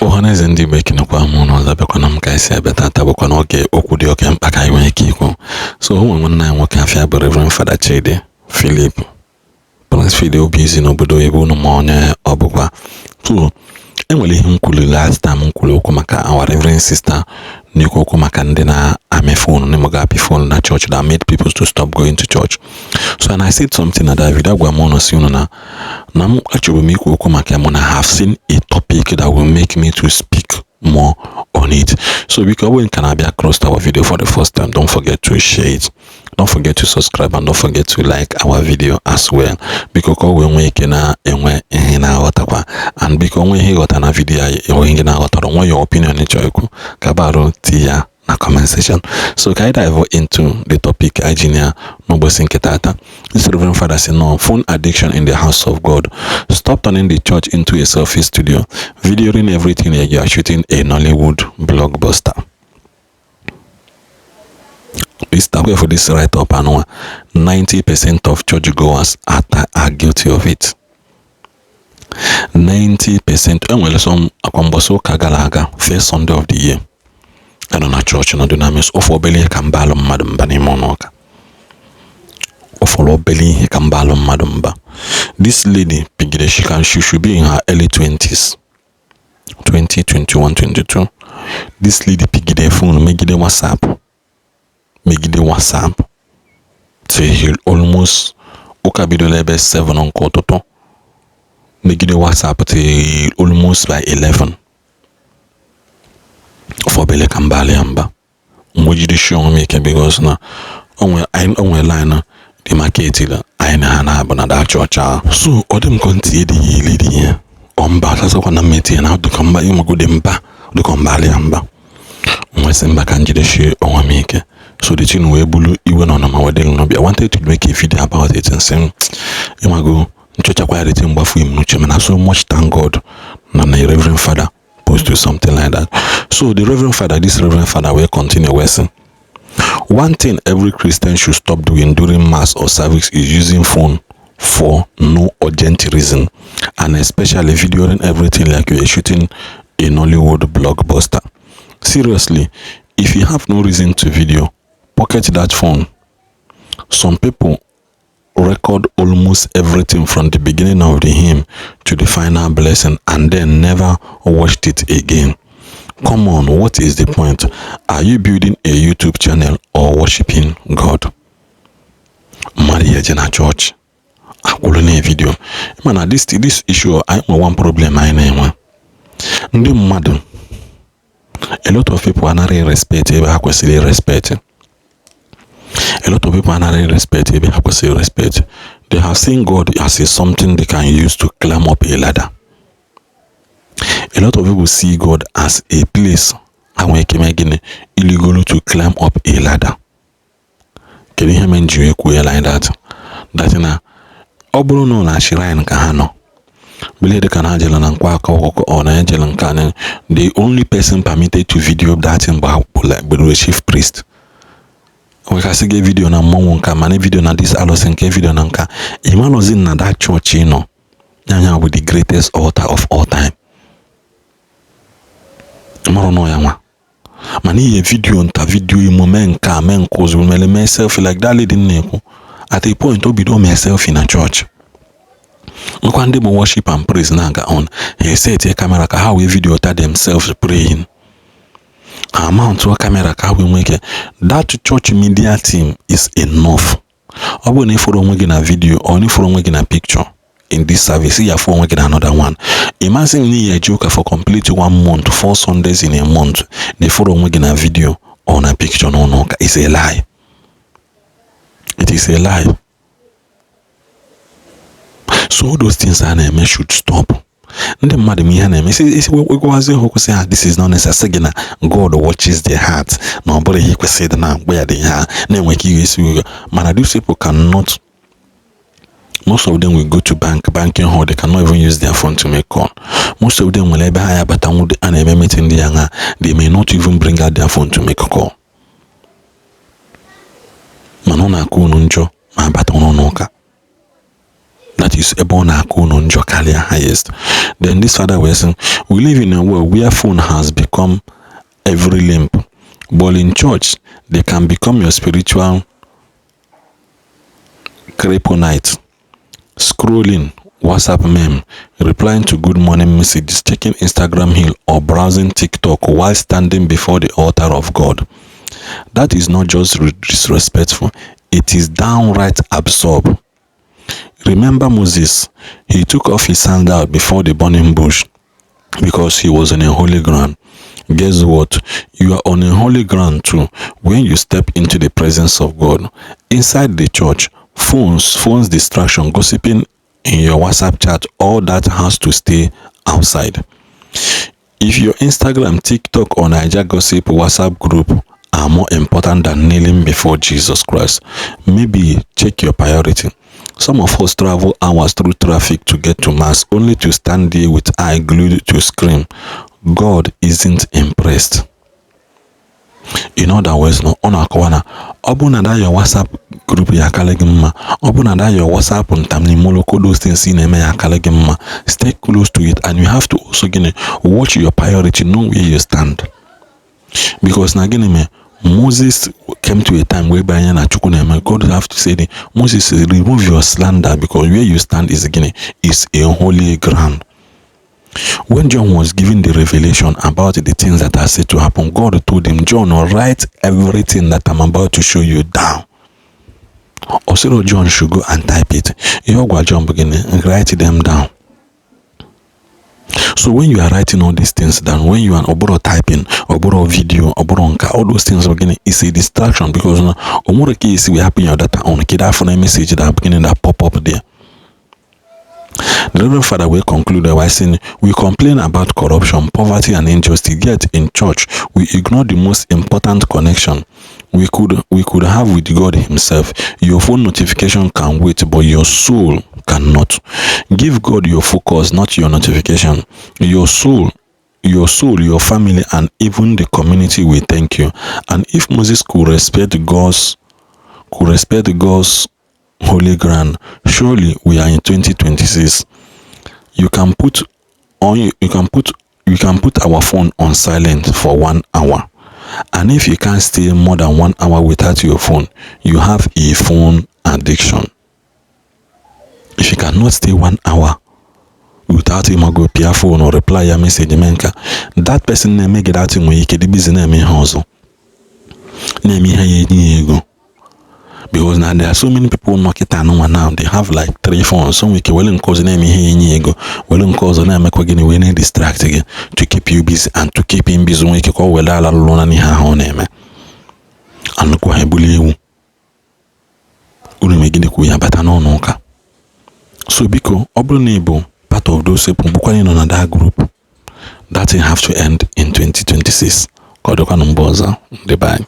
Ọhaneze ndị Igbo, ekenekwa m ụnụ ọzọ. Bịakwana m ka anyị si abịa. Tata bụkwa n'oge okwu dị oke mkpa ka anyị nwee ike ikwu. So o nwere nwanne anyị nwoke afịa bụ Reverend Father Chidi Philip Prince Philip Obiezi n'obodo oyibo. Unu ma onye ọ bụkwa. So enwere ihe m kwuru last time. M kwuru okwu maka our reverend sister na-ekwu okwu maka ndị na-amị phone, na-emaga apị phone na church that made people to stop going to church. So and I said something na that video. Agwa m ụnụ si unu na m achọrọ m ikwu okwu maka ya mụ na have seen a topic that will make me to speak more on it. So because when can I across our video for the first time, don't forget to share it, don't forget to subscribe, and don't forget to like our video as well, biko, ka o wee nwee ike na-enwe ihe na-aghọtakwa. And biko, onwe ihe ịghọta na video anyị, enwe ihe na-aghọtara onwe your opinion ịchọ ikwu, ka barụ ti ya na comment section. So ka anyị dive into the topic anyị ji ya n'ụbọchị nke tata. This Reverend Father say no phone addiction in the house of God. Stop turning the church into a selfie studio, videoing everything like you are shooting a Nollywood blockbuster. This for this write up and 90% of churchgoers are guilty of it. 90%. Enwere some akwa mgbasa ụka gara aga, first Sunday of the year, anọ na chọọchị nọdụ na mes ofe obele ihe ka mba alụ mmadụ mba n'ime ụlọ ụka. Ọ fọrọ obele ihe ka mba alụ mmadụ mba. This lady pigide, she should be in her early 20s, 20, 21, 22. This lady pigide phone, megide WhatsApp, megide WhatsApp till almost ụka bidola ebe 7 nke ụtụtụ, megide WhatsApp till almost by 11. Ọfọbele ka mba alị ya mba mgbe jide onwe m ike, because na onwe line dị market anyị na ha na-abụ na da chọọchị ahụ. So ọ dị m ka ntị edịghị ili dị ihe ọ mba asasakwa na mmeti ya na dịka mba ịmagode mba dịka mba alị ya mba nwesị mba ka njideshie onwe m ike. So the thing wee bulu iwe na ọnụma wee dịrị n'obi. I wanted to make a video about it. Nsị ịmago nchọchakwa ya, the thing gbafu m n'uche. Mana so much thank God na Reverend Father post to something like that. So the Reverend Father, this Reverend Father will continue wee sị, "One thing every Christian should stop doing during mass or service is using phone for no urgent reason, and especially videoing everything like you are shooting a Nollywood blockbuster. Seriously, if you have no reason to video, pocket that phone. Some people record almost everything from the beginning of the hymn to the final blessing and then never watched it again. Come on, what is the point? Are you building a YouTube channel or worshiping God?" Mmadụ ihe je na chọọchị akwụrụ na video. Mana this issue anyị nwe, one problem anyị na-enwe, ndị mmadụ, a lot of people anaghị respect ebe ha kwesịrị respect. A lot of people anaghị respect ebe ha kwesịrị respect. They have seen God as a something they can use to climb up a ladder. A lot of people see God as a place ha nwere ike mee gịnị? Iligolo, to climb up a ladder. Kedu ihe mere m ji wee kwuo ya like that? That na ọ bụrụ na ọ na shrine ka ha nọ bile dịka na ha jere na nkwa aka ọkụkọ, ọ na ejere nke a, the only person permitted to video that thing bụ bụ chief priest. Nwekasị gị video na mmọnwụ nka, mana video na this alụsị nke, video na nka, ịmalụzi na that church ị nọ ya bụ the greatest altar of all time. Marụ nọ ya nwa, mana ihe video nta, video imo, mee nke a, mee nke ọzọ, mere mee selfie like that lady na-ekwu. At a point o bido mee selfie na church nkwa. Ndị bụ worship and praise na-aga on, ha esetie camera ka ha wee video ta themselves praying. Ha mount camera ka ha wee nwee ike. That church media team is enough. Ọ bụrụ na ịfụrụ onwe gị na video or na ịfụrụ onwe gị na picture in this service, ya fụ onwe gị na another one. Imagine na ihe eje ụka for complete one month, four Sundays in a month, na ịfụrụ onwe gị na video or na picture n'ụlọ ụka. Is a lie, it is a lie. So all those things a na-eme should stop. Ndị mmadụ ma ihe a na-eme isi gwazi ha kwụsị ha. This is not necessary. Gị na God watches the heart, na ọ bụrụ ihe kwesịrị ịdị na mgbe ya dị ihe a na-enwe ike ihe esi. Mana these people cannot. Most of them will go to bank, banking hall, they cannot even use their phone to make call. Most of them nwere ebe ha ya abata a na-eme meeting ndị ya ha, they may not even bring out their phone to make a call. Mana ọ na-akụ unu njọ ma abata ụlọ n'ụka. That That is ebe ọ na-akụ unu njọ karịa highest. Then this father wee sị, "We live in a world where phone has become every limb, but in church they can become your spiritual kryptonite. Scrolling WhatsApp meme, replying to good morning messages, checking Instagram hill or browsing TikTok while standing before the altar of God. That is not just disrespectful, it is downright absurd. Remember Moses? He took off his sandal before the burning bush because he was on a holy ground. Guess what? You are on a holy ground too when you step into the presence of God. Inside the church, phones, distraction, gossiping in your WhatsApp chat, all that has to stay outside. If your Instagram, TikTok, or Naija gossip WhatsApp group are more important than kneeling before Jesus Christ, maybe check your priority. Some of us travel hours through traffic to get to Mass, only to stand there with eye glued to screen. God isn't impressed." In other words, no, ọ na-akọwa na ọ bụrụ na that your WhatsApp group ya akarị gị mma, ọ bụrụ na that your WhatsApp ntamnimoloko, those things ị na-eme ya akarị gị mma, stay close to it. And you have to also, gịnị, watch your priority, know where you stand, because na gịnị mee, Moses came to a time whereby anya na Chukwu na-eme, God have to say, "Moses, remove your sandal, because where you stand is, gịnị, is a holy ground." When John was given the revelation about the things that are said to happen, God told him, "John, write everything that I'm about to show you down." Osiro John should go and type it. Ihe ọ gwa John bụ gịnị? Write them down. So when you are writing all these things down, when you are ọbụrụ typing, ọbụrụ video, ọbụrụ nka, all those things, gịnị, is a distraction, because na o nwere ka esi wee hapụ your data on, kedu afọ na message that, gịnị, that pop up there. The Reverend Father will conclude by saying, "We complain about corruption, poverty, and injustice, yet in church, we ignore the most important connection we could have with God Himself. Your phone notification can wait, but your soul cannot. Give God your focus, not your notification. Your soul, your family, and even the community will thank you. And if Moses could respect God's holy ground, surely we are in 2026. You can put our phone on silent for one hour. And if you can't stay more than one hour without your phone, you have a phone addiction." If you cannot stay one hour without ịmago pịa phone or reply ya message, mee nka, that person na-eme gị that nwere ike dị busy na-eme ihe ọzọ, na-eme ihe ya enye ya ego, because na there are so many people nọ kịta anụnwa now, they have like three phones. So nwere ike were nke ọzọ na-eme ihe ya enye ya ego, were nke ọzọ na-emekwa gịnị, wee na-distract gị to keep you busy and to keep him busy. Nwere ike ka ọ were ala lụrụ na n'ihe ahụ ọ na-eme anụkwa ha ebuli ewu unu mee gịnị kwuo ya bata n'ụlọ ụka. So biko, ọ bụrụ na ị bụ part of those people bụkwa nọ na that group, that thing have to end in 2026. Ka ọ dịkwa na mgbe ọzọ, ndị be anyị.